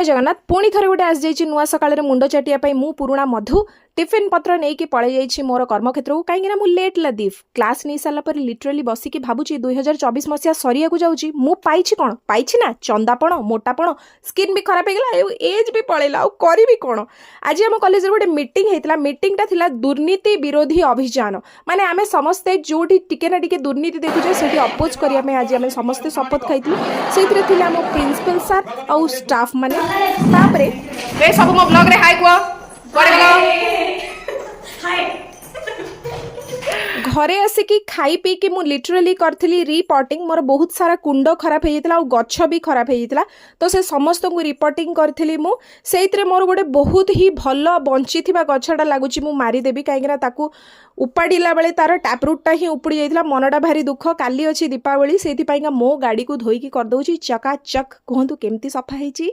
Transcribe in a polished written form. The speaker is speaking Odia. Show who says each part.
Speaker 1: ଜଗନ୍ନାଥ, ପୁଣି ଥରେ ଗୋଟେ ଆସିଯାଇଛି ନୂଆ ସକାଳରେ ମୁଣ୍ଡ ଚାଟିବା ପାଇଁ। ମୁଁ ପୁରୁଣା ମଧୁ ଟିଫିନ୍ ପତ୍ର ନେଇକି ପଳେଇ ଯାଇଛି ମୋର କର୍ମକ୍ଷେତ୍ରକୁ, କାହିଁକିନା ମୁଁ ଲେଟ୍ ଲତିଫ। କ୍ଲାସ୍ ନେଇ ସାରିଲା ପରେ ଲିଟରାଲି ବସିକି ଭାବୁଛି, 2024 ମସିହା ସରିବାକୁ ଯାଉଛି, ମୁଁ ପାଇଛି କ'ଣ? ପାଇଛି ନା ଚନ୍ଦାପଣ, ମୋଟାପଣ, ସ୍କିନ୍ ବି ଖରାପ ହେଇଗଲା ଆଉ ଏଜ୍ ବି ପଳେଇଲା। ଆଉ କରିବି କ'ଣ? ଆଜି ଆମ କଲେଜରେ ଗୋଟେ ମିଟିଂ ହେଇଥିଲା। ମିଟିଂଟା ଥିଲା ଦୁର୍ନୀତି ବିରୋଧୀ ଅଭିଯାନ। ମାନେ ଆମେ ସମସ୍ତେ ଯୋଉଠି ଟିକେ ନା ଟିକେ ଦୁର୍ନୀତି ଦେଖୁଛେ, ସେଠି ଅପୋଜ କରିବା ପାଇଁ ଆଜି ଆମେ ସମସ୍ତେ ଶପଥ ଖାଇଥିଲୁ। ସେଇଥିରେ ଥିଲେ ଆମ ପ୍ରିନ୍ସିପାଲ ସାର୍ ଆଉ ଷ୍ଟାଫ୍ ମାନେ। ତାପରେ ଏ ସବୁ ମୋ ବ୍ଲଗରେ ହାଇ କୁହ। କୁଆଡ଼େ ଗଲ? ଘରେ ଆସିକି ଖାଇ ପିଇକି ମୁଁ ଲିଟରାଲି କରିଥିଲି ରିପଟିଂ। ମୋର ବହୁତ ସାରା କୁଣ୍ଡ ଖରାପ ହେଇଯାଇଥିଲା ଆଉ ଗଛ ବି ଖରାପ ହେଇଯାଇଥିଲା, ତ ସେ ସମସ୍ତଙ୍କୁ ରିପଟିଂ କରିଥିଲି ମୁଁ। ସେଇଥିରେ ମୋର ଗୋଟେ ବହୁତ ହି ଭଲ ବଞ୍ଚିଥିବା ଗଛଟା ଲାଗୁଛି ମୁଁ ମାରିଦେବି, କାହିଁକିନା ତାକୁ ଉପାଡ଼ିଲା ବେଳେ ତାର ଟ୍ୟାପରୁଟ୍ଟା ହିଁ ଉପୁଡ଼ି ଯାଇଥିଲା। ମନଟା ଭାରି ଦୁଃଖ। କାଲି ଅଛି ଦୀପାବଳି, ସେଇଥିପାଇଁକା ମୋ ଗାଡ଼ିକୁ ଧୋଇକି କରିଦେଉଛି ଚକାଚକ୍। କୁହନ୍ତୁ, କେମିତି ସଫା ହେଇଛି?